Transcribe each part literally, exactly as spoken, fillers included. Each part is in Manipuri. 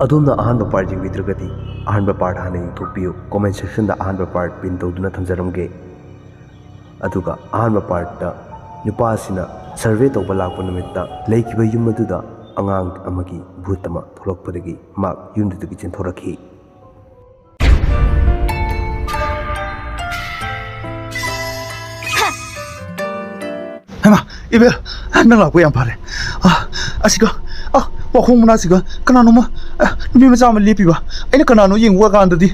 ꯑꯗꯣꯝꯅ ꯑꯍꯥꯟꯕ ꯄꯥꯔꯠ ꯌꯦꯡꯕꯤꯗ꯭ꯔꯒꯗꯤ ꯑꯍꯥꯟꯕ ꯄꯥꯔꯠ ꯍꯥꯟꯅ ꯌꯦꯡꯊꯣꯛꯄꯤꯌꯨ꯫ ꯀꯣꯃꯦꯟ ꯁꯦꯛꯁꯟꯗ ꯑꯍꯥꯟꯕ ꯄꯥꯔꯠ ꯄꯤꯟ ꯇꯧꯗꯨꯅ ꯊꯝꯖꯔꯝꯒꯦ꯫ ꯑꯗꯨꯒ ꯑꯍꯥꯟꯕ ꯄꯥꯔꯠꯇ ꯅꯨꯄꯥ ꯑꯁꯤꯅ ꯁꯔꯚꯦ ꯇꯧꯕ ꯂꯥꯛꯄ ꯅꯨꯃꯤꯠꯇ ꯂꯩꯈꯤꯕ ꯌꯨꯝ ꯑꯗꯨꯗ ꯑꯉꯥꯡ ꯑꯃꯒꯤ ꯚꯨꯠ ꯑꯃ ꯊꯣꯛꯂꯛꯄꯗꯒꯤ ꯃꯍꯥꯛ ꯌꯨꯝꯗꯨꯗꯒꯤ ꯆꯦꯟꯊꯣꯔꯛꯈꯤ꯫ ꯍꯩꯃꯥ, ꯏꯕꯦꯜ, ꯅꯪ ꯂꯥꯛꯄ ꯌꯥꯝ ꯐꯔꯦ꯫ ꯑ, ꯑꯁꯤꯒ, ꯑ, ꯋꯥꯈꯣꯡ ꯃꯅꯥꯛꯁꯤꯒ ꯀꯅꯥꯅꯣꯃ, ꯑ, ꯅꯨꯄꯤ ꯃꯆꯥ ꯑꯃ ꯂꯦꯞꯄꯤꯕ꯫ ꯑꯩꯅ ꯀꯅꯥꯅꯣ ꯌꯦꯡꯕ ꯀꯥꯟꯗꯗꯤ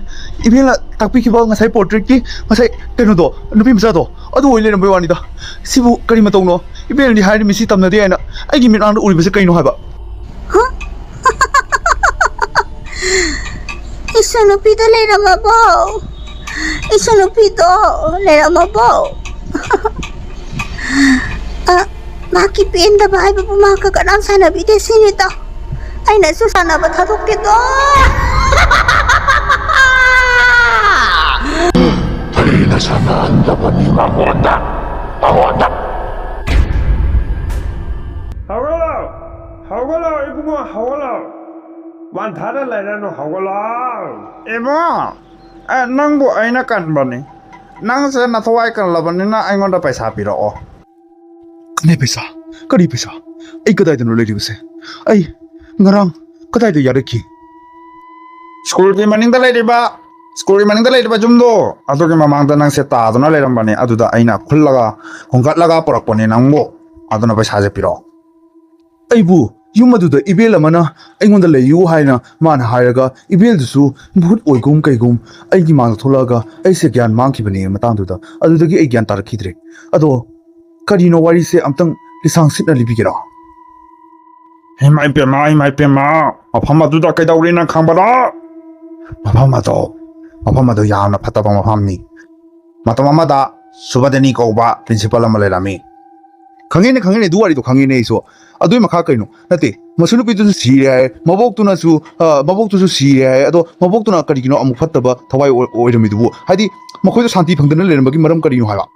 ꯏꯕꯦꯜꯅ ꯇꯥꯛꯄꯤꯈꯤꯕ ꯉꯁꯥꯏ ꯄꯣꯔꯇ꯭ꯔꯦꯠꯀꯤ ꯉꯁꯥꯏ ꯀꯩꯅꯣꯗꯣ, ꯅꯨꯄꯤ ꯃꯆꯥꯗꯣ, ꯑꯗꯨ ꯑꯣꯏ ꯂꯩꯔꯝꯕꯩ ꯋꯥꯅꯤꯗ꯫ ꯁꯤꯕꯨ ꯀꯔꯤ ꯃꯇꯧꯅꯣ? ꯏꯕꯦꯜꯅꯗꯤ ꯍꯥꯏꯔꯤꯃꯤ ꯁꯤ ꯇꯝꯅꯗꯦ ꯍꯥꯏꯅ꯫ ꯑꯩꯒꯤ ꯃꯤꯠꯃꯥꯡꯗ ꯎꯔꯤꯕꯁꯦ ꯀꯩꯅꯣ ꯍꯥꯏꯕ? ꯍ? ꯏꯁꯨ ꯅꯨꯄꯤꯗꯣ ꯂꯩꯔꯝꯃꯕꯣ? ꯏꯁꯨ ꯅꯨꯄꯤꯗꯣ ꯂꯩꯔꯝꯃꯕꯣ? ꯑ, ꯃꯍꯥꯛꯀꯤ ꯄꯦꯟꯗꯕ ꯍꯥꯏꯕꯕꯨ ꯃꯍꯥꯛꯀ ꯀꯅꯥꯝ ꯁꯥꯟꯅꯕꯤꯗꯦ ꯁꯤꯅꯤꯗꯣ꯫ ꯑꯩꯅꯁꯨ ꯁꯥꯟꯅꯕ ꯊꯥꯗꯣꯛꯇꯦꯗꯣ꯫ ꯑꯩꯅ ꯁꯥꯟꯅꯍꯟꯗꯕꯅꯤ ꯃꯉꯣꯟꯗ, ꯃꯉꯣꯟꯗ꯫ ꯍꯧꯒꯠꯂꯣ! ꯍꯧꯒꯠꯂꯣ, ꯏꯕꯨꯡꯉꯣ, ꯍꯧꯒꯠꯂꯣ! ꯋꯥꯟꯊꯔ ꯂꯩꯔꯅꯨ, ꯍꯧꯒꯠꯂꯣ! ꯏꯕꯨꯡꯉꯣ, ꯑꯦ, ꯅꯪꯕꯨ ꯑꯩꯅ ꯀꯟꯕꯅꯤ꯫ ꯅꯪꯁꯦ ꯅꯊꯋꯥꯏ ꯀꯜꯂꯕꯅꯤꯅ ꯑꯩꯉꯣꯟꯗ ꯄꯩꯁꯥ ꯄꯤꯔꯛꯑꯣ꯫ ꯀꯅꯥꯏ ꯄꯩꯁꯥ? ꯀꯔꯤ ꯄꯩꯁꯥ? ꯑꯩ ꯀꯗꯥꯏꯗꯅꯣ ꯂꯩꯔꯤꯕꯁꯦ? ꯑꯩ ꯉꯔꯥꯡ ꯀꯗꯥꯏꯗ ꯌꯥꯔꯛꯈꯤ? ꯁ꯭ꯀꯨꯜꯒꯤ ꯃꯅꯤꯡꯗ ꯂꯩꯔꯤꯕ, ꯁ꯭ꯀꯨꯜꯒꯤ ꯃꯅꯤꯡꯗ ꯂꯩꯔꯤꯕ ꯌꯨꯝꯗꯣ, ꯑꯗꯨꯒꯤ ꯃꯃꯥꯡꯗ ꯅꯪꯁꯦ ꯇꯥꯗꯨꯅ ꯂꯩꯔꯝꯕꯅꯦ꯫ ꯑꯗꯨꯗ ꯑꯩꯅ ꯈꯨꯜꯂꯒ, ꯍꯣꯡꯒꯠꯂꯒ ꯄꯨꯔꯛꯄꯅꯦ ꯅꯪꯕꯨ꯫ ꯑꯗꯨꯅ ꯄꯩꯁꯥꯁꯦ ꯄꯤꯔꯛꯑꯣ꯫ ꯑꯩꯕꯨ ꯌꯨꯝ ꯑꯗꯨꯗ ꯏꯕꯦꯜ ꯑꯃꯅ ꯑꯩꯉꯣꯟꯗ ꯂꯩꯌꯨ ꯍꯥꯏꯅ ꯃꯥꯅ ꯍꯥꯏꯔꯒ, ꯏꯕꯦꯜꯗꯨꯁꯨ ꯚꯨꯠ ꯑꯣꯏꯒꯨꯝ ꯀꯩꯒꯨꯝ ꯑꯩꯒꯤ ꯃꯥꯡꯗ ꯊꯣꯛꯂꯛꯑꯒ ꯑꯩꯁꯦ ꯒ꯭ꯌꯥꯟ ꯃꯥꯡꯈꯤꯕꯅꯦ ꯃꯇꯥꯡꯗꯨꯗ꯫ ꯑꯗꯨꯗꯒꯤ ꯑꯩ ꯒ꯭ꯌꯥꯟ ꯇꯥꯔꯛꯈꯤꯗ꯭ꯔꯦ꯫ ꯑꯗꯣ ꯀꯔꯤꯅꯣ ꯋꯥꯔꯤꯁꯦ ꯑꯝꯇꯪ ꯂꯤꯁꯥꯡ ꯁꯤꯠꯅ ꯂꯤꯕꯤꯒꯦꯔꯣ? ꯏꯃꯥ ꯏꯄꯦꯝꯃ, ꯏꯃꯥ ꯏꯄꯦꯝꯃ, ꯃꯐꯝ ꯑꯗꯨꯗ ꯀꯩꯗꯧꯔꯤ ꯅꯪ ꯈꯪꯕ꯭ꯔꯣ? ꯃꯐꯝ ꯑꯗꯣ, ꯃꯐꯝ ꯑꯗꯣ ꯌꯥꯝꯅ ꯐꯠꯇꯕ ꯃꯐꯝꯅꯤ꯫ ꯃꯇꯝ ꯑꯃꯗ ꯁꯨꯕꯗꯅꯤ ꯀꯧꯕ ꯄ꯭ꯔꯤꯟꯁꯤꯄꯜ ꯑꯃ ꯂꯩꯔꯝꯃꯤ꯫ ꯈꯪꯉꯤꯅꯦ, ꯈꯪꯉꯤꯅꯦ, ꯑꯗꯨ ꯋꯥꯔꯤꯗꯣ ꯈꯪꯉꯤꯅꯦ ꯑꯩꯁꯨ꯫ ꯑꯗꯨꯏ ꯃꯈꯥ ꯀꯩꯅꯣ? ꯅꯠꯇꯦ, ꯃꯁꯨ ꯅꯨꯄꯤꯗꯨꯁꯨ ꯁꯤꯔꯦ ꯍꯥꯏ, ꯃꯕꯣꯛꯇꯨꯅꯁꯨ, ꯑ, ꯃꯕꯣꯛꯇꯨꯁꯨ ꯁꯤꯔꯦ ꯍꯥꯏ꯫ ꯑꯗꯣ ꯃꯕꯣꯛꯇꯨꯅ ꯀꯔꯤꯒꯤꯅꯣ ꯑꯃꯨꯛ ꯐꯠꯇꯕ ꯊꯋꯥꯏ ꯑꯣꯏ-, ꯑꯣꯏꯔꯝꯃꯤꯗꯨꯕꯨ? ꯍꯥꯏꯗꯤ ꯃꯈꯣꯏꯗꯣ ꯁꯥꯟꯇꯤ ꯐꯪꯗꯅ ꯂꯩꯔꯝꯕꯒꯤ ꯃꯔꯝ ꯀꯔꯤꯅꯣ ꯍꯥꯏꯕ?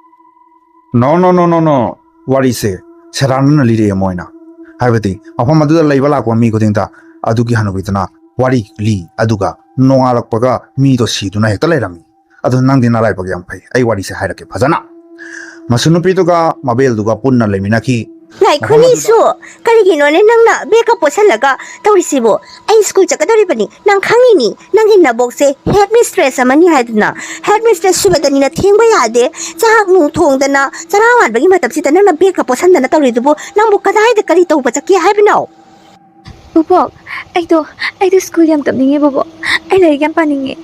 No, no, no, no, no. ꯋꯥꯔꯤꯁꯦ ꯁꯦꯔꯥꯟꯅꯅ ꯂꯤꯔꯛꯑꯦ ꯃꯣꯏꯅ꯫ ꯍꯥꯏꯕꯗꯤ ꯃꯐꯝ ꯑꯗꯨꯗ ꯂꯩꯕ ꯂꯥꯛꯄ ꯃꯤ ꯈꯨꯗꯤꯡꯗ ꯑꯗꯨꯒꯤ ꯍꯅꯨꯕꯤꯗꯨꯅ ꯋꯥꯔꯤ ꯂꯤ꯫ ꯑꯗꯨꯒ ꯅꯣꯡꯉꯥꯜꯂꯛꯄꯒ ꯃꯤꯗꯣ ꯁꯤꯗꯨꯅ ꯍꯦꯛꯇ ꯂꯩꯔꯝꯃꯤ꯫ ꯑꯗꯨ ꯅꯪꯗꯤ ꯅꯔꯥꯏꯕꯛ ꯌꯥꯝ ꯐꯩ꯫ ꯑꯩ ꯋꯥꯔꯤꯁꯦ ꯍꯥꯏꯔꯛꯀꯦ ꯐꯖꯅ꯫ ꯃꯁꯨ ꯅꯨꯄꯤꯗꯨꯒ ꯃꯕꯦꯜꯗꯨꯒ ꯄꯨꯟꯅ ꯂꯩꯃꯤꯟꯅꯈꯤ꯫ ꯉꯥꯏꯈꯣ, ꯃꯐꯝ ꯑꯗꯨꯗ ꯅꯤꯁꯨ, ꯀꯔꯤꯒꯤꯅꯣꯅꯦ ꯅꯪꯅ ꯕꯦꯒꯀ ꯄꯣꯠꯁꯜꯂꯒ ꯇꯧꯔꯤꯁꯤꯕꯣ? ꯑꯩ ꯁ꯭ꯀꯨꯜ ꯆꯠꯀꯗꯧꯔꯤꯕꯅꯤ, ꯅꯪ ꯈꯪꯉꯤꯅꯤ꯫ ꯅꯪꯒꯤ ꯅꯕꯣꯛꯁꯦ ꯍꯦꯗ ꯃꯤꯁꯇ꯭ꯔꯦꯁ ꯑꯃꯅꯤ ꯍꯥꯏꯗꯅ꯫ ꯍꯦꯗ ꯃꯤꯁꯇ꯭ꯔꯦꯁ ꯁꯨꯕꯗꯅꯤꯅ ꯊꯦꯡꯕ ꯌꯥꯗꯦ꯫ ꯆꯥꯛ ꯅꯨꯡ ꯊꯣꯡꯗꯅ, ꯆꯔꯥ ꯋꯥꯟꯕꯒꯤ ꯃꯇꯝꯁꯤꯗ ꯅꯪꯅ ꯕꯦꯒꯀ ꯄꯣꯠꯁꯟꯗꯅ ꯇꯧꯔꯤꯗꯨꯕꯨ, ꯅꯪꯕꯨ ꯀꯗꯥꯏꯗ ꯀꯔꯤ ꯇꯧꯕ ꯆꯠꯀꯦ ꯍꯥꯏꯕꯅꯣ? ꯕꯣꯕꯣꯛ, ꯑꯩꯗꯣ, ꯑꯩꯗꯣ ꯁ꯭ꯀꯨꯜ ꯌꯥꯝ ꯇꯝꯅꯤꯡꯉꯦ ꯕꯣꯕꯣꯛ꯫ ꯑꯩ ꯂꯥꯏꯔꯤꯛ ꯌꯥꯝ ꯄꯥꯅꯤꯡꯉꯦ꯫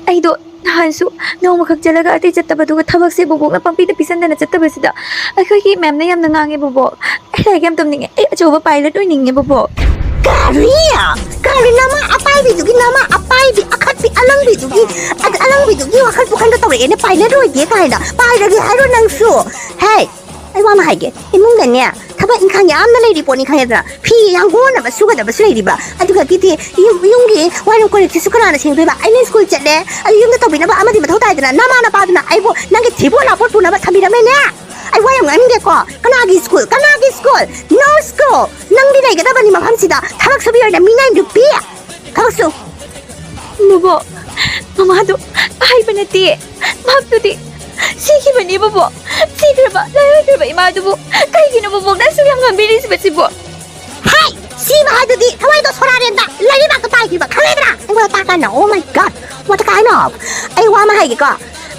ꯑꯩꯗꯣ ꯅꯍꯥꯟꯁꯨ ꯅꯣꯡꯃꯈꯛ ꯆꯠꯂꯒ ꯑꯇꯩ ꯆꯠꯇꯕꯗꯨꯒ ꯊꯕꯛꯁꯦ ꯕꯣꯕꯣꯛꯅ ꯄꯪꯄꯤꯗ ꯄꯤꯁꯟꯗꯅ ꯆꯠꯇꯕꯁꯤꯗ ꯑꯩꯈꯣꯏꯒꯤ ꯃꯦꯝꯅ ꯌꯥꯝꯅ ꯉꯥꯡꯉꯦ ꯕꯣꯕꯣꯛ꯫ ꯑꯩ ꯂꯥꯏꯔꯤꯛ ꯌꯥꯝ ꯇꯝꯅꯤꯡꯉꯦ꯫ ꯑꯩ ꯑꯆꯧꯕ ꯄꯥꯏꯂꯠ ꯑꯣꯏꯅꯤꯡꯉꯦ ꯕꯣꯕꯣꯛ꯫ ꯀꯔꯤ? ꯀꯔꯤ ꯅꯃꯥ ꯑꯄꯥꯏꯕꯤꯗꯨꯒꯤ, ꯅꯃꯥ ꯑꯄꯥꯏꯕꯤ, ꯑꯈꯠꯄꯤ, ꯑꯂꯪꯕꯤꯗꯨꯒꯤ, ꯑ-, ꯑꯂꯪꯕꯤꯗꯨꯒꯤ ꯋꯥꯈꯜ ꯄꯨꯈꯟꯗ ꯇꯧꯔꯛꯑꯦꯅꯦ, ꯄꯥꯏꯂꯠ ꯑꯣꯏꯒꯦ ꯀꯥꯏꯅ? ꯄꯥꯏꯔꯒꯦ ꯍꯥꯏꯔꯣ ꯅꯪꯁꯨ? ꯍꯦ, ꯑꯩ ꯋꯥ ꯑꯃ ꯍꯥꯏꯒꯦ, ꯏꯃꯨꯡꯗꯅꯦ ꯊꯕꯛ ꯏꯪꯈꯥꯡ ꯌꯥꯝꯅ ꯂꯩꯔꯤ ꯄꯣꯠꯅꯤ ꯈꯪꯉꯦꯗꯅ, ꯐꯤ ꯌꯥꯡꯒꯣꯟꯅꯕ ꯁꯨꯒꯗꯕꯁꯨ ꯂꯩꯔꯤꯕ, ꯑꯗꯨꯒ ꯀꯤꯗꯤ ꯌꯨꯝ-, ꯌꯨꯝꯒꯤ ꯋꯥꯏꯔꯝ ꯀꯣꯂꯤꯛꯁꯤꯁꯨ ꯀꯅꯥꯅ ꯁꯦꯡꯗꯣꯏꯕ? ꯑꯩꯅ ꯁ꯭ꯀꯨꯜ ꯆꯠꯂꯦ, ꯑꯗꯨ ꯌꯨꯝꯗ ꯇꯧꯕꯤꯅꯕ ꯑꯃꯗꯤ ꯃꯊꯧ ꯇꯥꯏꯗꯅ, ꯅꯃꯥ ꯅꯄꯥꯗꯨꯅ ꯑꯩꯕꯨ ꯅꯪꯒꯤ ꯊꯤꯕꯣꯟ ꯂꯥꯛꯄꯣꯟ ꯄꯨꯅꯕ ꯊꯝꯕꯤꯔꯝꯃꯦꯅꯦ꯫ ꯑꯩ ꯋꯥ ꯌꯥꯝ ꯉꯥꯡꯅꯤꯡꯗꯦꯀꯣ꯫ ꯀꯅꯥꯒꯤ ꯁ꯭ꯀꯨꯜ? ꯀꯅꯥꯒꯤ ꯁ꯭ꯀꯨꯜ? No school! ꯅꯪꯗꯤ ꯂꯩꯒꯗꯕꯅꯤ ꯃꯐꯝꯁꯤꯗ꯫ ꯊꯕꯛ ꯁꯨꯕꯤ ꯑꯣꯏꯅ ꯃꯤꯅꯥꯏ ꯅꯨꯄꯤ! ꯊꯕꯛ ꯁꯨ! ꯕꯣꯕꯣꯛ, ꯃꯃꯥꯗꯣ ꯍꯥꯏꯕ ꯅꯠꯇꯦ꯫ ꯃꯍꯥꯛꯇꯨꯗꯤ ꯁꯤꯈꯤꯕꯅꯤ ꯕꯣꯕꯣꯛ꯫ ꯁꯤꯈ꯭ꯔꯕ, ꯂꯥꯏꯑꯣꯏꯈ꯭ꯔꯕ ꯏꯃꯥꯗꯨꯕꯨ ꯀꯩꯒꯤꯅꯣ ꯕꯣꯕꯣꯛꯅ ꯑꯁꯨꯛ ꯌꯥꯝ ꯉꯥꯡꯕꯤꯔꯤꯁꯤꯕꯣ ꯁꯤꯕꯣ? ꯍꯥꯏ! ꯁꯤꯕ ꯍꯥꯏꯗꯨꯗꯤ ꯊꯋꯥꯏꯗꯣ ꯁꯣꯔꯥꯔꯦꯟꯗ ꯂꯩꯔꯤꯕꯥꯛꯇ ꯄꯥꯏꯈꯤꯕ, ꯈꯪꯉꯦꯗꯅ? ꯑꯩꯉꯣꯟꯗ ꯇꯥꯛꯀꯥꯟꯗ, oh my God! What the kind of? ꯑꯩ ꯋꯥ ꯑꯃ ꯍꯥꯏꯒꯦꯀꯣ꯫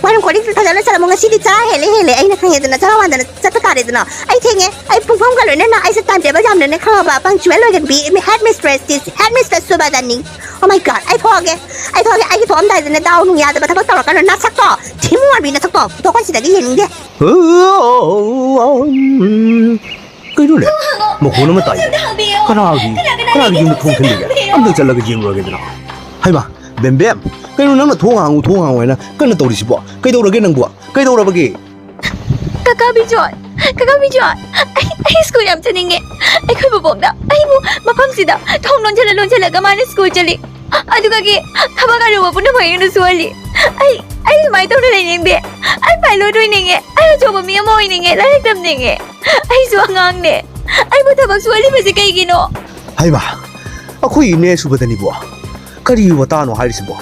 ꯋꯥꯏꯔꯝ ꯀꯣꯂꯤꯡ ꯐꯖꯅ ꯆꯠꯂꯝꯃꯣ꯫ ꯉꯁꯤꯗꯤ ꯆꯔꯥ ꯍꯦꯜꯂꯦ, ꯍꯦꯜꯂꯦ꯫ ꯑꯩꯅ ꯈꯪꯉꯦꯗꯅ, ꯆꯔꯥ ꯋꯥꯟꯗꯅ ꯆꯠꯄ ꯇꯥꯔꯦꯗꯅ꯫ ꯑꯩ ꯊꯦꯡꯉꯦ꯫ ꯑꯩ ꯄꯨꯡꯐꯝꯒ ꯂꯣꯏꯅꯅ ꯑꯩꯁꯦ time table ꯌꯥꯝꯅꯅꯦ ꯈꯪꯉꯕ? Punctual ꯑꯣꯏꯒꯟꯕꯤ꯫ ꯃꯤ head mistress ꯇꯤ, head mistress ꯁꯨꯕꯗꯅꯤ꯫ Oh my God! ꯑꯩ ꯊꯣꯛꯑꯒꯦ꯫ ꯑꯩ ꯊꯣꯛꯑꯒꯦ꯫ ꯑꯩꯒꯤ ꯊꯣꯛꯑꯝꯗꯥꯏꯗꯅꯦ ꯗꯥꯎ ꯅꯨꯡ ꯌꯥꯗꯕ ꯊꯕꯛ ꯇꯧꯔꯛꯀꯅꯨ꯫ ꯅꯁꯛꯇꯣ ꯊꯤꯃꯨ ꯃꯥꯟꯕꯤ ꯅꯁꯛꯇꯣ꯫ ꯊꯣꯛꯈꯣ ꯁꯤꯗꯒꯤ ꯌꯦꯡꯅꯤꯡꯗꯦ꯫ ꯀꯩꯅꯣꯅꯦ? ꯃꯈꯣꯟ ꯑꯃ ꯇꯥꯏ꯫ ꯀꯅꯥꯒꯤ, ꯀꯅꯥꯒꯤ ꯌꯨꯝꯗ ꯊꯣꯡ ꯊꯤꯜꯂꯤꯒꯦ? ꯑꯝꯇ ꯆꯠꯂꯒ ꯌꯦꯡꯂꯨꯔꯒꯦꯗꯅ꯫ ꯍꯩꯃꯥ, ꯕꯦꯝꯕꯦꯝ, ꯀꯩꯅꯣ ꯅꯪꯅ "ꯊꯣꯡ ꯍꯥꯡꯉꯨ, ꯊꯣꯡ ꯍꯥꯡꯉꯨ" ꯍꯥꯏꯅ ꯀꯟꯅ ꯇꯧꯔꯤꯁꯤꯕꯣ? ꯀꯩꯗꯧꯔꯒꯦ ꯅꯪꯕꯨ? ꯀꯩꯗꯧꯔꯕꯒꯦ? ꯀꯀꯥ ꯕꯤꯖꯣꯏ, ꯀꯀꯥ ꯕꯤꯖꯣꯏ, ꯑꯩ, ꯑꯩ ꯁ꯭ꯀꯨꯜ ꯌꯥꯝ ꯆꯠꯅꯤꯡꯉꯦ꯫ ꯑꯩꯈꯣꯏ ꯕꯣꯕꯣꯛꯅ ꯑꯩꯕꯨ ꯃꯐꯝꯁꯤꯗ ꯊꯣꯡ ꯂꯣꯟꯁꯤꯜꯂ ꯂꯣꯟꯁꯤꯜꯂꯒ ꯃꯥꯅ ꯁ꯭ꯀꯨꯜ ꯆꯠꯂꯤ꯫ ꯑꯗꯨꯒꯒꯤ ꯊꯕꯛ ꯑꯔꯨꯕ ꯄꯨꯝꯅꯃꯛ ꯑꯩꯉꯣꯟꯗ ꯁꯨꯍꯜꯂꯤ꯫ ꯑꯩ, ꯑꯩ ꯁꯨꯃꯥꯏꯅ ꯇꯧꯅ ꯂꯩꯅꯤꯡꯗꯦ꯫ ꯑꯩ ꯄꯥꯏꯂꯣꯠ ꯑꯣꯏꯅꯤꯡꯉꯦ꯫ ꯑꯩ ꯑꯆꯧꯕ ꯃꯤ ꯑꯃ ꯑꯣꯏꯅꯤꯡꯉꯦ꯫ ꯂꯥꯏꯔꯤꯛ ꯇꯝꯅꯤꯡꯉꯦ꯫ ꯑꯩꯁꯨ ꯑꯉꯥꯡꯅꯦ꯫ ꯑꯩꯕꯨ ꯊꯕꯛ ꯁꯨꯍꯜꯂꯤꯕꯁꯦ ꯀꯩꯒꯤꯅꯣ? ꯍꯩꯃꯥ, ꯑꯩꯈꯣꯏ ꯏꯅꯦ ꯁꯨꯕꯗꯅꯤꯕꯣ꯫ ꯀꯔꯤ ꯋꯥꯇꯥꯅꯣ ꯍꯥꯏꯔꯤꯁꯤꯕꯣ?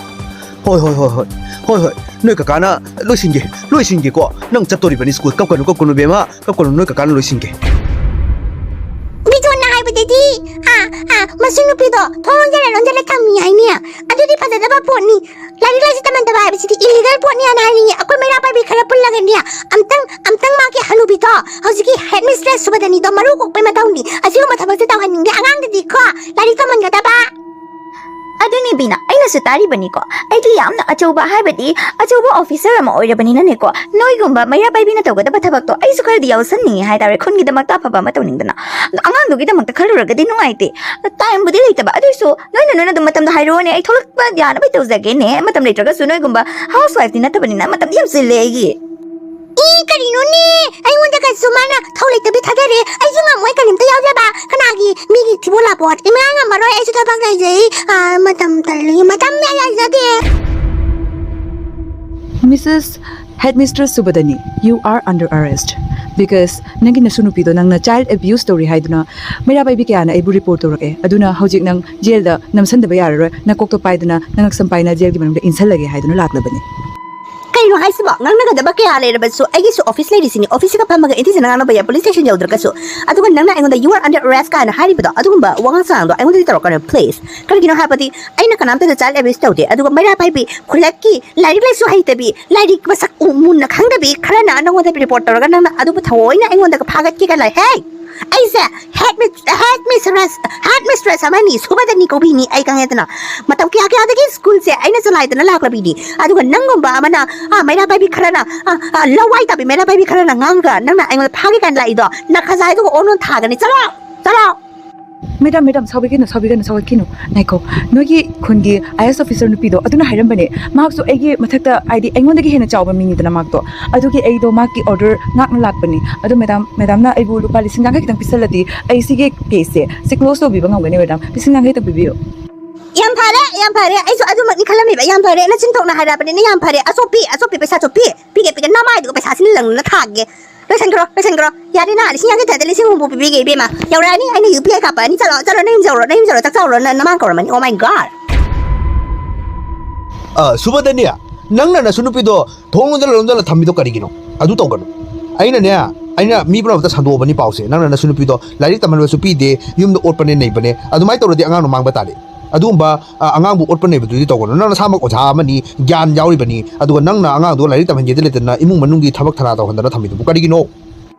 ꯍꯣꯏ, ꯍꯣꯏ, ꯍꯣꯏ, ꯍꯣꯏ, ꯍꯣꯏ, ꯍꯣꯏ, ꯅꯣꯏ ꯀꯀꯥꯅ ꯂꯣꯏꯁꯤꯟꯒꯦ, ꯂꯣꯏꯁꯤꯟꯒꯦꯀꯣ꯫ ꯅꯪ ꯆꯠꯇꯣꯔꯤꯕꯅꯤ ꯁ꯭ꯀꯨꯜ, ꯀꯞꯀꯅꯨ, ꯀꯞꯀꯅꯨ, ꯕꯦꯝꯃ, ꯀꯞꯀꯅꯨ, ꯅꯣꯏ ꯀꯀꯥꯅ ꯂꯣꯏꯁꯤꯟꯒꯦ꯫ ꯕꯤꯖꯣꯟꯅ ꯍꯥꯏꯕꯗꯗꯤ, ꯑꯥ, ꯑꯥ, ꯃꯁꯤ ꯅꯨꯄꯤꯗꯣ ꯊꯣꯡ ꯂꯣꯟꯖꯜꯂ ꯂꯣꯟꯖꯜꯂ ꯊꯝꯃꯤ ꯍꯥꯏꯅꯦ꯫ ꯑꯗꯨꯗꯤ ꯐꯖꯗꯕ ꯄꯣꯠꯅꯤ꯫ ꯂꯥꯏꯔꯤꯛ ꯂꯥꯏꯁꯨ ꯇꯝꯍꯟꯗꯕ ꯍꯥꯏꯕꯁꯤꯗꯤ ꯏꯂꯤꯒꯦꯜ ꯄꯣꯠꯅꯤ ꯍꯥꯏꯅ ꯍꯥꯏꯅꯤꯡꯉꯤ꯫ ꯑꯩꯈꯣꯏ ꯃꯩꯔꯥ ꯄꯥꯏꯕꯤ ꯈꯔ ꯄꯨꯜꯂꯒꯅꯦ, ꯑꯝꯇꯪ, ꯑꯝꯇꯪ ꯃꯥꯒꯤ ꯍꯅꯨꯕꯤꯗꯣ, ꯍꯧꯖꯤꯛꯀꯤ ꯍꯦꯗ ꯃꯤꯁꯇ꯭ꯔꯦꯁ ꯁꯨꯕꯗꯅꯤꯗꯣ ꯃꯔꯨ ꯀꯣꯛꯄꯩ ꯃꯊꯧꯅꯤ꯫ ꯑꯁꯤꯒꯨꯝꯕ ꯊꯕꯛꯁꯦ ꯇꯧꯍꯟꯅꯤꯡꯗꯦ ꯑꯉꯥꯡꯗꯗꯤꯀꯣ꯫ ꯂꯥꯏꯔꯤꯛ ꯇꯝꯍꯟꯒꯗꯕ꯫ ꯑꯗꯨꯅꯤ ꯕꯤꯅꯥ, ꯑꯩꯅꯁꯨ ꯇꯥꯔꯤꯕꯅꯤꯀꯣ꯫ ꯑꯩꯗꯤ ꯌꯥꯝꯅ ꯑꯆꯧꯕ, ꯍꯥꯏꯕꯗꯤ ꯑꯆꯧꯕ ꯑꯣꯐꯤꯁꯔ ꯑꯃ ꯑꯣꯏꯔꯕꯅꯤꯅꯅꯦꯀꯣ, ꯅꯣꯏꯒꯨꯝꯕ ꯃꯩꯔꯥ ꯄꯥꯏꯕꯤꯅ ꯇꯧꯒꯗꯕ ꯊꯕꯛꯇꯣ ꯑꯩꯁꯨ ꯈꯔꯗꯤ ꯌꯥꯎꯁꯟꯅꯤꯡꯉꯤ ꯍꯥꯏꯇꯥꯔꯦ, ꯈꯨꯟꯒꯤꯗꯃꯛꯇ ꯑꯐꯕ ꯑꯃ ꯇꯧꯅꯤꯡꯗꯅ꯫ ꯑꯗꯣ ꯑꯉꯥꯡꯗꯨꯒꯤꯗꯃꯛꯇ ꯈꯜꯂꯨꯔꯒꯗꯤ ꯅꯨꯡꯉꯥꯏꯇꯦ꯫ ꯇꯥꯏꯝꯕꯨꯗꯤ ꯂꯩꯇꯕ, ꯑꯗꯨꯏꯁꯨ ꯅꯣꯏꯅ, ꯅꯣꯏꯅ ꯑꯗꯨꯝ ꯃꯇꯝꯗꯣ ꯍꯥꯏꯔꯛꯑꯣꯅꯦ, ꯑꯩ ꯊꯣꯛꯂꯛꯄ ꯌꯥꯅꯕ ꯇꯧꯖꯒꯦꯅꯦ꯫ ꯃꯇꯝ ꯂꯩꯇ꯭ꯔꯒꯁꯨ ꯅꯣꯏꯒꯨꯝꯕ ꯍꯥꯎꯁ ꯋꯥꯏꯐꯇꯤ ꯅꯠꯇꯕꯅꯤꯅ ꯃꯇꯝꯗꯤ ꯌꯥꯝ ꯆꯤꯜꯂꯦ ꯑꯩꯒꯤ꯫ ꯏ, ꯀꯔꯤꯅꯣꯅꯦ? ꯑꯩꯉꯣꯟꯗꯒꯁꯨ ꯃꯥꯅ ꯊꯧ ꯂꯩꯇꯕꯤ ꯊꯥꯗꯔꯦ꯫ ꯑꯩꯁꯨ ꯉꯝꯃꯣꯏ ꯀꯔꯤꯝꯇ ꯌꯥꯎꯖꯕ꯫ ꯀꯅꯥꯒꯤ ꯃꯤꯒꯤ ꯊꯤꯕꯣꯟ ꯂꯥꯛꯄꯣꯠ? ꯏꯃꯥ ꯉꯝꯃꯔꯣꯏ, ꯑꯩꯁꯨ ꯊꯕꯛ ꯂꯩꯖꯩ꯫ ꯑꯥ, ꯃꯇꯝ ꯇꯜꯂꯤ, ꯃꯇꯝ ꯌꯥꯝ ꯂꯩꯖꯗꯦ꯫ Missus Headmistress Subadani, you are under arrest because ꯅꯪꯒꯤ ꯅꯁꯨ ꯅꯨꯄꯤꯗꯣ ꯅꯪꯅ child abuse ꯇꯧꯔꯤ ꯍꯥꯏꯗꯨꯅ ꯃꯩꯔꯥ ꯄꯥꯏꯕꯤ ꯀꯌꯥꯅ ꯑꯩꯕꯨ ꯔꯤꯄꯣꯔꯠ ꯇꯧꯔꯛꯑꯦ꯫ ꯑꯗꯨꯅ ꯍꯧꯖꯤꯛ ꯅꯪ ꯖꯦꯜꯗ ꯅꯝꯁꯟꯗꯕ ꯌꯥꯔꯔꯣꯏ, ꯅꯀꯣꯛꯇꯣ ꯄꯥꯏꯗꯨꯅ ꯅꯉꯛꯁꯝ ꯄꯥꯏꯅ ꯖꯦꯜꯒꯤ ꯃꯅꯨꯡꯗ ꯏꯟꯁꯜꯂꯒꯦ ꯍꯥꯏꯗꯨꯅ ꯂꯥꯛꯂꯕꯅꯤ꯫ ꯀꯩꯅꯣ ꯍꯥꯏꯁꯤꯕꯣ? ꯉꯥꯡꯅꯒꯗꯕ ꯀꯌꯥ ꯂꯩꯔꯕꯁꯨ ꯑꯩꯒꯤꯁꯨ ꯑꯣꯐꯤꯁ ꯂꯩꯔꯤꯁꯤꯅꯤ꯫ ꯑꯣꯐꯤꯁꯁꯤꯒ ꯐꯝꯃꯒ ꯏꯟꯊꯤꯖꯅ ꯉꯥꯡꯅꯕ ꯌꯥꯏ, ꯄꯨꯂꯤꯁ ꯁ꯭ꯇꯦꯁꯟ ꯌꯧꯗ꯭ꯔꯒꯁꯨ꯫ ꯑꯗꯨꯒ ꯅꯪꯅ ꯑꯩꯉꯣꯟꯗ "You are under arrest" ꯀꯥꯏꯅ ꯍꯥꯏꯔꯤꯕꯗꯣ, ꯑꯗꯨꯒꯨꯝꯕ ꯋꯥꯉꯥꯡ ꯁꯉꯥꯡꯗꯣ ꯑꯩꯉꯣꯟꯗꯗꯤ ꯇꯧꯔꯛꯀꯅꯨ, ꯄ꯭ꯂꯤꯖ꯫ ꯀꯔꯤꯒꯤꯅꯣ ꯍꯥꯏꯕꯗꯤ ꯑꯩꯅ ꯀꯅꯥꯝꯇꯗ child abuse ꯇꯧꯗꯦ꯫ ꯑꯗꯨꯒ ꯃꯩꯔꯥ ꯄꯥꯏꯕꯤ, ꯈꯨꯜꯂꯛꯀꯤ ꯂꯥꯏꯔꯤꯛ ꯂꯥꯏꯁꯨ ꯍꯩꯇꯕꯤ, ꯂꯥꯏꯔꯤꯛ ꯃꯁꯛ ꯎ-, ꯃꯨꯟꯅ ꯈꯪꯗꯕꯤ ꯈꯔꯅ ꯅꯪꯉꯣꯟꯗ ꯔꯤꯄꯣꯔꯠ ꯇꯧꯔꯒ ꯅꯪꯅ ꯑꯗꯨꯕꯨ ꯊꯑꯣꯏꯅ ꯑꯩꯉꯣꯟꯗ ꯐꯥꯒꯠꯀꯦ ꯀꯥꯏꯅ ꯂꯥꯛꯑꯦ꯫ ꯍꯦ! ꯑꯩꯁꯦ ꯍꯦꯗ ꯃꯤꯁ-, ꯍꯦꯗ ꯃꯤꯁꯇ꯭ꯔꯦꯁ, ꯍꯦꯗ ꯃꯤꯁꯇ꯭ꯔꯦꯁ ꯑꯃꯅꯤ, ꯁꯨꯕꯗꯅꯤ ꯀꯧꯕꯤꯅꯤ ꯑꯩ, ꯈꯪꯉꯦꯗꯅ꯫ ꯃꯇꯝ ꯀꯌꯥ ꯀꯌꯥꯗꯒꯤ ꯁ꯭ꯀꯨꯜꯁꯦ ꯑꯩꯅ ꯆꯂꯥꯏꯗꯅ ꯂꯥꯛꯂꯕꯤꯅꯤ꯫ ꯑꯗꯨꯒ ꯅꯪꯒꯨꯝꯕ ꯑꯃꯅ, ꯑꯥ, ꯃꯩꯔꯥ ꯄꯥꯏꯕꯤ ꯈꯔꯅ, ꯑꯥ, ꯑꯥ, ꯂꯋꯥꯏ ꯇꯥꯕꯤ ꯃꯩꯔꯥ ꯄꯥꯏꯕꯤ ꯈꯔꯅ ꯉꯥꯡꯒ ꯅꯪꯅ ꯑꯩꯉꯣꯟꯗ ꯐꯥꯒꯦ ꯀꯥꯏꯅ ꯂꯥꯛꯏꯗꯣ, ꯅꯈꯖꯥꯏꯗꯨꯒ ꯑꯣꯟ ꯑꯣꯟ ꯊꯥꯒꯅꯤ꯫ ꯆꯠꯂꯣ! ꯆꯠꯂꯣ! ꯃꯦꯗꯥꯝ, ꯃꯦꯗꯥꯝ, ꯁꯥꯎꯕꯤꯒꯅꯨ, ꯁꯥꯎꯕꯤꯒꯅꯨ, ꯁꯥꯎꯒꯠꯈꯤꯅꯨ꯫ ꯉꯥꯏꯈꯣ, ꯅꯣꯏꯒꯤ ꯈꯨꯟꯒꯤ ꯑꯥꯏ ꯑꯦꯁ ꯑꯣꯐꯤꯁꯔ ꯅꯨꯄꯤꯗꯣ ꯑꯗꯨꯅ ꯍꯥꯏꯔꯝꯕꯅꯦ, ꯃꯍꯥꯛꯁꯨ ꯑꯩꯒꯤ ꯃꯊꯛꯇ, ꯍꯥꯏꯗꯤ, ꯑꯩꯉꯣꯟꯗꯒꯤ ꯍꯦꯟꯅ ꯆꯥꯎꯕ ꯃꯤꯅꯤꯗꯅ ꯃꯍꯥꯛꯇꯣ꯫ ꯑꯗꯨꯒꯤ ꯑꯩꯗꯣ ꯃꯍꯥꯛꯀꯤ ꯑꯣꯔꯗꯔ ꯉꯥꯛꯅ ꯂꯥꯛꯄꯅꯤ꯫ ꯑꯗꯣ ꯃꯦꯗꯥꯝ, ꯃꯦꯗꯥꯝꯅ ꯑꯩꯕꯨ ꯂꯨꯄꯥ ꯂꯤꯁꯤꯡ ꯌꯥꯡꯈꯩ ꯈꯛꯇꯪ ꯄꯤꯁꯜꯂꯗꯤ ꯑꯩ ꯁꯤꯒꯤ ꯀꯦꯁꯁꯦ ꯁꯤ ꯀ꯭ꯂꯣꯖ ꯇꯧꯕꯤꯕ ꯉꯝꯒꯅꯤ ꯃꯦꯗꯥꯝ꯫ ꯂꯤꯁꯤꯡ ꯌꯥꯡꯈꯩ ꯈꯛꯇꯪ ꯄꯤꯕꯤꯌꯨ꯫ ꯌꯥꯝ ꯐꯔꯦ, ꯌꯥꯝ ꯐꯔꯦ, ꯑꯩꯁꯨ ꯑꯗꯨꯃꯛꯅꯤ ꯈꯜꯂꯝꯃꯤꯕ꯫ ꯌꯥꯝ ꯐꯔꯦ, ꯅꯆꯤꯟ ꯊꯣꯛꯅ ꯍꯥꯏꯔꯛꯑꯕꯅꯤꯅ ꯌꯥꯝ ꯐꯔꯦ꯫ ꯑꯆꯣꯞꯄꯤ, ꯑꯆꯣꯞꯄꯤ, ꯄꯩꯁꯥ ꯆꯣꯞꯄꯤ, ꯄꯤꯒꯦ, ꯄꯤꯒꯦ, ꯅꯃꯥꯏꯗꯨꯒ ꯄꯩꯁꯥꯁꯤꯅ ꯂꯪꯅ ꯊꯥꯒꯦ꯫ ꯂꯣꯏꯁꯟꯈ꯭ꯔꯣ, ꯂꯣꯏꯁꯟꯈ꯭ꯔꯣ꯫ ꯌꯥꯔꯦ, ꯅ ꯂꯤꯁꯤꯡ ꯌꯥꯡꯈꯩ ꯊꯥꯗ ꯂꯤꯁꯤꯡ ꯍꯨꯝꯐꯨ ꯄꯤꯕꯤꯒꯦ, ꯏꯕꯦꯝꯃ꯫ ꯌꯧꯔꯛꯑꯅꯤ, ꯑꯩꯅ ꯌꯨ ꯄꯤ ꯑꯥꯏ ꯀꯥꯞꯄꯛꯑꯅꯤ꯫ ꯆꯠꯂꯣ, ꯆꯠꯂꯣ, ꯅꯪ ꯌꯨꯝ ꯌꯧꯔꯣ, ꯅꯪ ꯌꯨꯝ ꯌꯧꯔꯣ, ꯆꯥꯛ ꯆꯥꯔꯨꯔꯣ, ꯅ-, ꯅꯃꯥꯡ ꯀꯧꯔꯝꯃꯅꯤ꯫ Oh my God! ꯑ, ꯁꯨꯕꯗꯅꯦ, ꯅꯪꯅ ꯅꯁꯨ ꯅꯨꯄꯤꯗꯣ ꯊꯣꯡ ꯂꯣꯟꯖꯜꯂ ꯂꯣꯟꯖꯜꯂ ꯊꯝꯃꯤꯗꯣ ꯀꯔꯤꯒꯤꯅꯣ? ꯑꯗꯨ ꯇꯧꯒꯅꯨ꯫ ꯑꯩꯅꯅꯦ, ꯑꯩꯅ ꯃꯤ ꯄꯨꯝꯅꯃꯛꯇ ꯁꯟꯗꯣꯛꯑꯕꯅꯤ ꯄꯥꯎꯁꯦ꯫ ꯅꯪꯅ ꯅꯁꯨ ꯅꯨꯄꯤꯗꯣ ꯂꯥꯏꯔꯤꯛ ꯇꯝꯍꯟꯕꯁꯨ ꯄꯤꯗꯦ, ꯌꯨꯝꯗ ꯑꯣꯠꯄꯅꯦ ꯅꯩꯕꯅꯦ꯫ ꯑꯗꯨꯃꯥꯏꯅ ꯇꯧꯔꯗꯤ ꯑꯉꯥꯡꯗꯣ ꯃꯥꯡꯕ ꯇꯥꯔꯦ꯫ ꯑꯗꯨꯒꯨꯝꯕ, ꯑ, ꯑꯉꯥꯡꯕꯨ ꯑꯣꯠꯄ ꯅꯩꯕꯗꯨꯗꯤ ꯇꯧꯒꯅꯨ꯫ ꯅꯪ ꯅꯁꯥꯃꯛ ꯑꯣꯖꯥ ꯑꯃꯅꯤ, ꯒ꯭ꯌꯥꯟ ꯌꯥꯎꯔꯤꯕꯅꯤ, ꯑꯗꯨꯒ ꯅꯪꯅ ꯑꯉꯥꯡꯗꯣ ꯂꯥꯏꯔꯤꯛ ꯇꯝꯍꯟꯒꯦꯗꯤ ꯂꯩꯇꯅ ꯏꯃꯨꯡ ꯃꯅꯨꯡꯒꯤ ꯊꯕꯛ ꯊꯅꯥ ꯇꯧꯍꯟꯗꯅ ꯊꯝꯃꯤꯗꯨꯕꯨ ꯀꯔꯤꯒꯤꯅꯣ?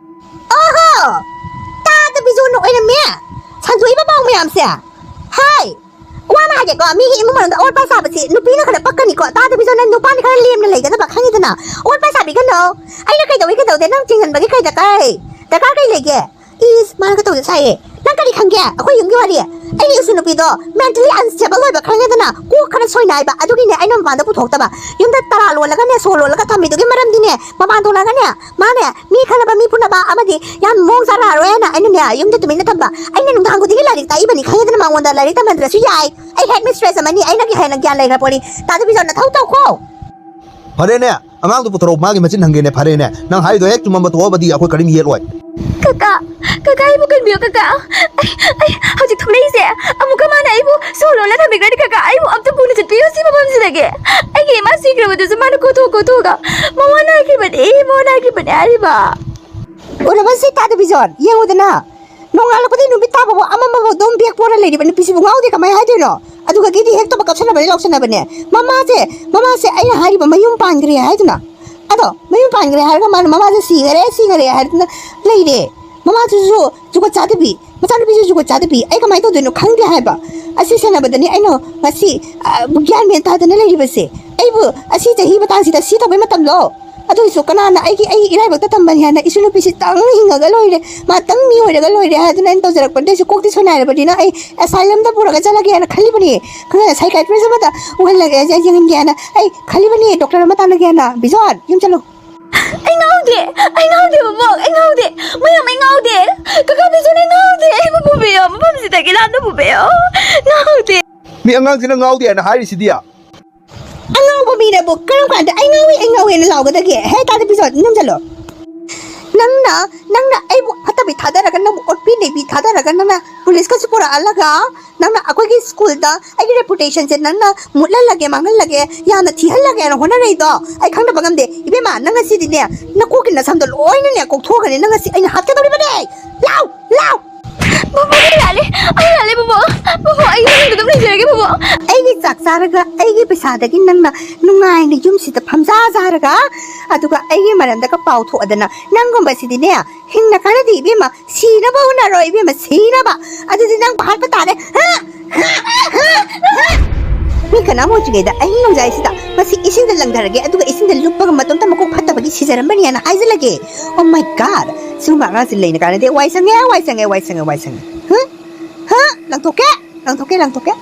ꯑꯣꯍꯣ! ꯇꯥꯗꯕꯤꯖꯣꯟꯅ ꯑꯣꯏꯔꯝꯃꯦ ꯁꯟꯗꯣꯛꯏꯕ ꯄꯥꯎ ꯃꯌꯥꯝꯁꯦ꯫ ꯍꯥꯏ! ꯋꯥ ꯑꯃ ꯍꯥꯏꯒꯦꯀꯣ, ꯃꯤꯒꯤ ꯏꯃꯨꯡ ꯃꯅꯨꯡꯗ ꯑꯣꯠꯄ ꯁꯥꯕꯁꯤ ꯅꯨꯄꯤꯅ ꯈꯔ ꯄꯛꯀꯅꯤꯀꯣ, ꯇꯥꯗꯕꯤꯖꯣꯟꯅ ꯅꯨꯄꯥꯅ ꯈꯔ ꯂꯦꯝꯅ ꯂꯩꯒꯗꯕ, ꯈꯪꯉꯤꯗꯅ? ꯑꯣꯠꯄ ꯁꯥꯕꯤꯒꯅꯣ꯫ ꯑꯩꯅ ꯀꯩꯗꯧꯏ ꯀꯩꯗꯧꯗꯦ? ꯅꯪ ꯆꯤꯡꯍꯟꯕꯒꯤ ꯀꯩ ꯗꯔꯀꯥꯔ ꯂꯩ? ꯗꯔꯀꯥꯔ ꯀꯩ ꯂꯩꯒꯦ? ꯏꯁ, ꯃꯥꯅ ꯀꯩꯗꯧꯗ ꯁꯥꯏꯌꯦ? ꯅꯪ ꯀꯔꯤ ꯈꯪꯒꯦ? ꯑꯩꯈꯣꯏ ꯌꯨꯝꯒꯤ ꯋꯥꯔꯤ꯫ ꯑꯩꯒꯤ ꯏꯁꯨ ꯅꯨꯄꯤꯗꯣ mentally unstable ꯑꯣꯏꯕ, ꯈꯪꯉꯦꯗꯅ? ꯀꯣꯛ ꯈꯔ ꯁꯣꯏꯅꯥꯏꯕ, ꯑꯗꯨꯒꯤꯅꯦ ꯑꯩꯅ ꯃꯄꯥꯟꯗ ꯄꯨꯊꯣꯛꯇꯕ꯫ ꯌꯨꯝꯗ ꯇꯔꯥ ꯂꯣꯜꯂꯒꯅꯦ, ꯁꯣ ꯂꯣꯜꯂꯒ ꯊꯝꯃꯤꯗꯨꯒꯤ ꯃꯔꯝꯗꯤꯅꯦ, ꯃꯄꯥꯟ ꯊꯣꯛꯂꯛꯑꯒꯅꯦ, ꯃꯥꯅꯦ, ꯃꯤ ꯈꯠꯅꯕ, ꯃꯤ ꯐꯨꯅꯕ ꯑꯃꯗꯤ ꯌꯥꯝ ꯃꯑꯣꯡ ꯆꯥꯔꯛꯑꯔꯣꯏ ꯍꯥꯏꯅ ꯑꯩꯅꯅꯦ ꯌꯨꯝꯗ ꯇꯨꯃꯤꯟꯅ ꯊꯝꯕ꯫ ꯑꯩꯅ ꯅꯨꯡꯗꯥꯡ ꯈꯨꯗꯤꯡꯒꯤ ꯂꯥꯏꯔꯤꯛ ꯇꯥꯛꯏꯕꯅꯤ, ꯈꯪꯉꯦꯗꯅ? ꯃꯉꯣꯟꯗ ꯂꯥꯏꯔꯤꯛ ꯇꯝꯍꯟꯗ꯭ꯔꯁꯨ ꯌꯥꯏ꯫ ꯑꯩ head mistress ꯑꯃꯅꯤ, ꯑꯩꯅꯒꯤ ꯍꯦꯟꯅ ꯒ꯭ꯌꯥꯟ ꯂꯩꯈ꯭ꯔ ꯄꯣꯠꯅꯤ꯫ ꯇꯥꯗꯕꯤꯖꯣꯟ, ꯅꯊꯧ ꯇꯧꯈꯣ꯫ ꯐꯔꯦꯅꯦ, ꯑꯉꯥꯡꯗꯣ ꯄꯨꯊꯣꯔꯛꯑꯣ, ꯃꯥꯒꯤ ꯃꯆꯤꯟ ꯍꯪꯒꯦꯅꯦ꯫ ꯐꯔꯦꯅꯦ, ꯅꯪ ꯍꯥꯏꯗꯣ ꯍꯦꯛ ꯆꯨꯝꯃꯝꯕ ꯊꯣꯛꯑꯕꯗꯤ ꯑꯩꯈꯣꯏ ꯀꯔꯤꯝ ꯌꯦꯠꯂꯣꯏ꯫ ꯀꯀꯥ, ꯀꯀꯥ, ꯑꯩꯕꯨ ꯀꯟꯕꯤꯌꯨ, ꯀꯀꯥ꯫ ꯑꯩ, ꯑꯩ ꯍꯧꯖꯤꯛ ꯊꯣꯛꯂꯛꯏꯁꯦ, ꯑꯃꯨꯛꯀ ꯃꯥꯅ ꯑꯩꯕꯨ ꯁꯣ ꯂꯣꯜꯂ ꯊꯝꯕꯤꯈ꯭ꯔꯗꯤ, ꯀꯀꯥ, ꯑꯩꯕꯨ ꯑꯝꯇ ꯄꯨꯅ ꯆꯠꯄꯤꯌꯨ ꯁꯤ ꯃꯐꯝꯁꯤꯗꯒꯤ꯫ ꯑꯩꯒꯤ ꯏꯃꯥ ꯁꯤꯈ꯭ꯔꯕꯗꯨꯁꯨ ꯃꯥꯅ ꯀꯣꯊꯣꯛ ꯀꯣꯊꯣꯛꯑꯒ, "ꯃꯋꯥ ꯅꯥꯈꯤꯕꯅꯦ, ꯃꯋꯥ ꯅꯥꯈꯤꯕꯅꯦ" ꯍꯥꯏꯔꯤꯕ꯫ ꯎꯔꯕ ꯁꯤ ꯇꯥꯗꯕꯤꯖꯣꯟ? ꯌꯦꯡꯉꯨꯗꯅ, ꯅꯣꯡꯉꯥꯜꯂꯛꯄꯗꯒꯤ ꯅꯨꯃꯤꯠ ꯇꯥꯕꯐꯥꯎ ꯑꯃꯃꯕꯨ ꯑꯗꯨꯝ ꯕꯦꯛ ꯄꯣꯔ ꯂꯩꯔꯤꯕ ꯅꯨꯄꯤꯁꯤꯕꯨ ꯉꯥꯎꯗꯦ ꯀꯃꯥꯏ ꯍꯥꯏꯗꯣꯏꯅꯣ? ꯑꯗꯨꯒ ꯒꯤꯗꯤ ꯍꯦꯛ ꯇꯧꯕ ꯀꯥꯞꯁꯟꯅꯕꯅꯦ, ꯂꯥꯎꯁꯟꯅꯕꯅꯦ꯫ ꯃꯃꯥꯁꯦ, ꯃꯃꯥꯁꯦ ꯑꯩꯅ ꯍꯥꯏꯔꯤꯕ ꯃꯌꯨꯝ ꯄꯥꯟꯈ꯭ꯔꯦ ꯍꯥꯏꯗꯨꯅ꯫ ꯑꯗꯣ ꯃꯌꯨꯝ ꯄꯥꯟꯈ꯭ꯔꯦ ꯍꯥꯏꯔꯒ ꯃꯥꯅ ꯃꯃꯥꯁꯦ ꯁꯤꯈꯔꯦ, ꯁꯤꯈꯔꯦ ꯍꯥꯏꯗꯅ ꯂꯩꯔꯦ꯫ ꯃꯃꯥꯗꯨꯁꯨ ꯖꯨꯒꯣꯠ ꯆꯥꯗꯕꯤ, ꯃꯆꯥꯅꯨꯄꯤꯁꯨ ꯖꯨꯒꯣꯠ ꯆꯥꯗꯕꯤ꯫ ꯑꯩ ꯀꯃꯥꯏꯅ ꯇꯧꯗꯣꯏꯅꯣ ꯈꯪꯗꯦ ꯍꯥꯏꯕ꯫ ꯑꯁꯤ ꯁꯦꯟꯅꯕꯗꯅꯤ ꯑꯩꯅ ꯉꯁꯤ, ꯑ, ꯒ꯭ꯌꯥꯟ ꯃꯦꯟ ꯇꯥꯗꯅ ꯂꯩꯔꯤꯕꯁꯦ꯫ ꯑꯩꯕꯨ ꯑꯁꯤ ꯆꯍꯤ ꯃꯇꯥꯡꯁꯤꯗ ꯁꯤ ꯇꯧꯕꯩ ꯃꯇꯝꯂꯣ? ꯑꯗꯨ ꯑꯣꯏꯁꯨ ꯀꯅꯥꯅ ꯑꯩꯒꯤ, ꯑꯩ ꯏꯔꯥꯏꯕꯛꯇ ꯇꯝꯕꯅꯤ ꯍꯥꯏꯅ ꯏꯁꯨ ꯅꯨꯄꯤꯁꯤꯇꯪ ꯍꯤꯡꯉꯒ ꯂꯣꯏꯔꯦ, ꯃꯥꯇꯪ ꯃꯤ ꯑꯣꯏꯔꯒ ꯂꯣꯏꯔꯦ ꯍꯥꯏꯗꯨꯅ ꯑꯩꯅ ꯇꯧꯖꯔꯛꯄ꯫ ꯑꯗꯨ ꯑꯣꯏꯁꯨ ꯀꯣꯛꯇꯤ ꯁꯣꯏꯅꯥꯏꯔꯕꯅꯤꯅ ꯑꯩ asylumꯗ ꯄꯨꯔꯒ ꯆꯠꯂꯒꯦꯅ ꯈꯜꯂꯤꯕꯅꯤ꯫ ꯈꯪꯉꯦ, psychiatrist ꯑꯃꯗ ꯎꯍꯜꯂꯒꯦ, ꯌꯦꯡꯍꯟꯒꯦꯅ ꯑꯩ ꯈꯜꯂꯤꯕꯅꯤ, doctor ꯑꯃ ꯇꯥꯟꯅꯒꯦꯅ꯫ ꯕꯤꯖꯣꯟ, ꯌꯨꯝ ꯆꯠꯂꯣ꯫ ꯑꯩ ꯉꯥꯎꯗꯦ, ꯑꯩ ꯉꯥꯎꯗꯦ ꯕꯣꯕꯣꯛ, ꯑꯩ ꯉꯥꯎꯗꯦ꯫ ꯃꯌꯥꯝ, ꯑꯩ ꯉꯥꯎꯗꯦ꯫ ꯀꯀꯥ ꯕꯤꯖꯣꯟ, ꯑꯩ ꯉꯥꯎꯗꯦ꯫ ꯑꯩꯕꯨ ꯄꯨꯕꯤꯌꯣ, ꯃꯐꯝꯁꯤꯗꯒꯤ ꯂꯥꯞꯅ ꯄꯨꯕꯤꯌꯣ꯫ ꯉꯥꯎꯗꯦ꯫ ꯃꯤ ꯑꯉꯥꯡꯁꯤꯅ ꯉꯥꯎꯗꯦ ꯍꯥꯏꯅ ꯍꯥꯏꯔꯤꯁꯤꯗꯤ꯫ ꯑꯉꯥꯎꯕ ꯃꯤꯅꯕꯨ ꯀꯔꯝ ꯀꯥꯟꯗ "ꯑꯩ ꯉꯥꯎꯏ, ꯑꯩ ꯉꯥꯎꯏꯅ" ꯂꯥꯎꯒꯗꯒꯦ? ꯍꯦ, ꯇꯥꯗ ꯕꯤꯖꯣꯟ, ꯅꯝꯁꯤꯜꯂꯣ꯫ ꯅꯪꯅ ꯅꯪꯅ ꯑꯩꯕꯨ ꯐꯠꯇꯕꯤ ꯊꯥꯗꯔꯒ, ꯅꯪꯕꯨ ꯑꯣꯠꯄꯤ ꯅꯩꯕꯤ ꯊꯥꯗꯔꯒ, ꯅꯪꯅ ꯄꯨꯂꯤꯁꯀꯁꯨ ꯄꯨꯔꯛꯍꯜꯂꯒ, ꯅꯪꯅ ꯑꯩꯈꯣꯏꯒꯤ ꯁ꯭ꯀꯨꯜꯗ ꯑꯩꯒꯤ ꯔꯦꯄꯨꯇꯦꯁꯟꯁꯦ ꯅꯪꯅ ꯃꯨꯠꯍꯜꯂꯒꯦ, ꯃꯥꯡꯍꯜꯂꯒꯦ, ꯌꯥꯝꯅ ꯊꯤꯍꯜꯂꯒꯦꯅ ꯍꯣꯠꯅꯔꯛꯏꯗꯣ ꯑꯩ ꯈꯪꯗꯕ ꯉꯝꯗꯦ꯫ ꯏꯕꯦꯝꯃ, ꯅꯪ ꯉꯁꯤꯗꯤꯅꯦ, ꯅꯀꯣꯛꯀꯤ ꯅꯁꯝꯗꯣ ꯂꯣꯏꯅꯅꯦ ꯀꯣꯛꯊꯣꯛꯑꯒꯅꯤ꯫ ꯅꯪ ꯉꯁꯤ ꯑꯩꯅ ꯍꯥꯠꯀꯗꯧꯔꯤꯕꯅꯦ꯫ ꯂꯥꯎ! ꯂꯥꯎ! ꯃꯃꯥ, ꯑꯩ ꯂꯥꯜꯂꯦ, ꯑꯩ ꯂꯥꯜꯂꯦ ꯕꯣꯕꯣ꯫ ꯕꯣꯕꯣ, ꯑꯩ ꯌꯨꯝꯗ ꯑꯗꯨꯝ ꯂꯩꯖꯔꯒꯦ ꯕꯣꯕꯣ꯫ ꯑꯩꯒꯤ ꯆꯥꯛ ꯆꯥꯔꯒ, ꯑꯩꯒꯤ ꯄꯩꯁꯥꯗꯒꯤ ꯅꯪꯅ ꯅꯨꯡꯉꯥꯏꯅ ꯌꯨꯝꯁꯤꯗ ꯐꯝꯖꯥ ꯖꯥꯔꯒ, ꯑꯗꯨꯒ ꯑꯩꯒꯤ ꯃꯔꯝꯗꯒ ꯄꯥꯎ ꯊꯣꯛꯑꯗꯅ, ꯅꯪꯒꯨꯝꯕꯁꯤꯗꯤꯅꯦ, ꯍꯤꯡꯅ ꯀꯥꯟꯅꯗꯦ ꯏꯕꯦꯝꯃ, ꯁꯤꯅꯕ ꯍꯣꯠꯅꯔꯣ ꯏꯕꯦꯝꯃ, ꯁꯤꯅꯕ꯫ ꯑꯗꯨꯗꯤ ꯅꯪꯕꯨ ꯍꯥꯠꯄ ꯇꯥꯔꯦ꯫ ꯍꯥ? ꯍꯥ? ꯍꯥ? ꯃꯤ ꯀꯅꯥꯝ ꯎꯗ꯭ꯔꯤꯉꯩꯗ ꯑꯍꯤꯡ ꯅꯣꯡꯌꯥꯏꯁꯤꯗ ꯃꯁꯤ ꯏꯁꯤꯡꯗ ꯂꯪꯊꯔꯒꯦ, ꯑꯗꯨꯒ ꯏꯁꯤꯡꯗ ꯂꯨꯞꯄꯒ ꯃꯇꯣꯝꯇ ꯃꯀꯣꯛ ꯐꯠꯇꯕꯒꯤ ꯁꯤꯖꯔꯝꯕꯅꯦꯅ ꯍꯥꯏꯖꯜꯂꯒꯦ꯫ Oh my God! ꯁꯤꯒꯨꯝꯕ ꯑꯉꯥꯡꯁꯤ ꯂꯩꯅ ꯀꯥꯟꯅꯗꯦ꯫ ꯋꯥꯏ ꯁꯪꯉꯦ, ꯋꯥꯏ ꯁꯪꯉꯦ, ꯋꯥꯏ ꯁꯪꯉꯦ, ꯋꯥꯏ ꯁꯪꯉꯦ꯫ ꯍꯨꯝ? ꯍꯥ? ꯂꯪꯊꯣꯛꯀꯦ, ꯂꯪꯊꯣꯛꯀꯦ, ꯂꯪꯊꯣꯛꯀꯦ꯫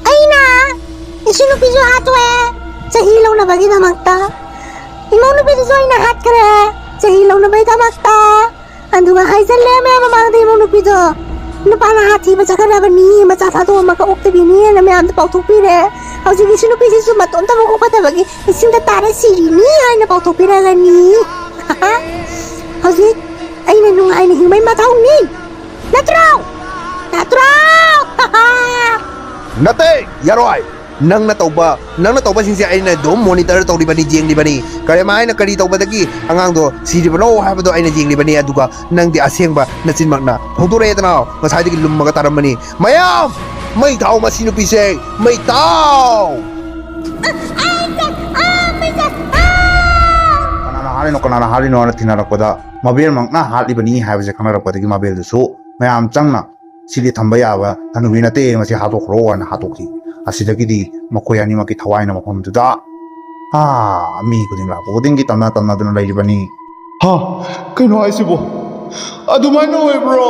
ꯑꯩꯅ ꯏꯁꯨ ꯅꯨꯄꯤꯁꯨ ꯍꯥꯠꯇꯣꯛꯑꯦ ꯆꯍꯤ ꯂꯧꯅꯕꯒꯤꯗꯃꯛꯇ꯫ ꯏꯃꯧ ꯅꯨꯄꯤꯗꯨꯁꯨ ꯑꯩꯅ ꯍꯥꯠꯈ꯭ꯔꯦ ꯆꯍꯤ ꯂꯧꯅꯕꯒꯤꯗꯃꯛꯇ꯫ ꯑꯗꯨꯒ ꯍꯥꯏꯖꯜꯂꯦ ꯃꯌꯥꯝ ꯃꯃꯥꯡꯗ ꯏꯃꯧ ꯅꯨꯄꯤꯗꯣ, "ꯅꯨꯄꯥꯅ ꯍꯥ ꯊꯤꯕ ꯆꯠꯈ꯭ꯔꯕꯅꯤ, ꯃꯆꯥ ꯊꯥꯗꯣꯛꯑꯝꯃꯒ ꯑꯣꯛꯇꯕꯤꯅꯤꯅ" ꯃꯌꯥꯝꯗ ꯄꯥꯎꯊꯣꯛꯄꯤꯔꯦ꯫ ꯍꯧꯖꯤꯛ ꯏꯁꯨ ꯅꯨꯄꯤꯁꯤꯁꯨ ꯃꯇꯣꯝꯇ ꯃꯀꯣꯛ ꯐꯠꯇꯕꯒꯤ ꯏꯁꯤꯡꯗ ꯇꯥꯔ ꯁꯤꯔꯤꯅꯤ ꯍꯥꯏꯅ ꯄꯥꯎꯊꯣꯛꯄꯤꯔꯒꯅꯤ꯫ ꯍꯧꯖꯤꯛ ꯑꯩꯅ ꯅꯨꯡꯉꯥꯏꯅ ꯍꯤꯡꯕꯩ ꯃꯊꯧꯅꯤ꯫ ꯅꯠꯇ꯭ꯔꯣ? ꯅꯠꯇ꯭ꯔꯣ? ꯅꯠꯇꯦ, ꯌꯥꯔꯣꯏ꯫ ꯅꯪꯅ ꯇꯧꯕ, ꯅꯪꯅ ꯇꯧꯕꯁꯤꯡꯁꯦ ꯑꯩꯅ ꯑꯗꯨꯝ ꯃꯣꯅꯤꯇꯔ ꯇꯧꯔꯤꯕꯅꯤ, ꯌꯦꯡꯂꯤꯕꯅꯤ꯫ ꯀꯔꯦꯃꯥꯏꯅ ꯀꯔꯤ ꯇꯧꯕꯗꯒꯤ ꯑꯉꯥꯡꯗꯣ ꯁꯤꯔꯤꯕꯅꯣ ꯍꯥꯏꯕꯗꯣ ꯑꯩꯅ ꯌꯦꯡꯂꯤꯕꯅꯤ꯫ ꯑꯗꯨꯒ ꯅꯪꯗꯤ ꯑꯁꯦꯡꯕ ꯅꯆꯤꯟꯃꯛꯅ ꯐꯣꯡꯗꯣꯔꯛꯑꯦꯗꯅ, ꯉꯁꯥꯏꯗꯒꯤ ꯂꯨꯝꯃꯒ ꯇꯥꯔꯝꯕꯅꯤ꯫ ꯃꯌꯥꯝ ꯃꯩ ꯊꯥꯎ ꯃꯁꯤ ꯅꯨꯄꯤꯁꯦ, ꯃꯩ ꯊꯥꯎ! ꯀꯅꯥꯅ ꯍꯥꯠꯂꯤꯅꯣ, ꯀꯅꯥꯅ ꯍꯥꯠꯂꯤꯅꯣꯅ ꯊꯤꯅꯔꯛꯄꯗ, ꯃꯕꯦꯜꯃꯛꯅ ꯍꯥꯠꯂꯤꯕꯅꯤ ꯍꯥꯏꯕꯁꯦ ꯈꯪꯅꯔꯛꯄꯗꯒꯤ ꯃꯕꯦꯜꯗꯨꯁꯨ ꯃꯌꯥꯝ ꯆꯪꯅ "ꯁꯤꯗꯤ ꯊꯝꯕ ꯌꯥꯕ ꯍꯅꯨꯕꯤ ꯅꯠꯇꯦ, ꯃꯁꯤ ꯍꯥꯠꯇꯣꯛꯈ꯭ꯔꯣ" ꯍꯥꯏꯅ ꯍꯥꯠꯇꯣꯛꯈꯤ꯫ ꯑꯁꯤꯗꯒꯤꯗꯤ ꯃꯈꯣꯏ ꯑꯅꯤꯃꯛꯀꯤ ꯊꯋꯥꯏꯅ ꯃꯐꯝꯗꯨꯗ, ꯑꯥ, ꯃꯤ ꯈꯨꯗꯤꯡ ꯂꯥꯛꯄ ꯈꯨꯗꯤꯡꯒꯤ ꯇꯝꯅ ꯇꯝꯅꯗꯨꯅ ꯂꯩꯔꯤꯕꯅꯤ꯫ "ꯍꯥ, ꯀꯩꯅꯣ ꯍꯥꯏꯁꯤꯕꯣ? ꯑꯗꯨꯃꯥꯏꯅ ꯑꯣꯏꯕ꯭ꯔꯣ?"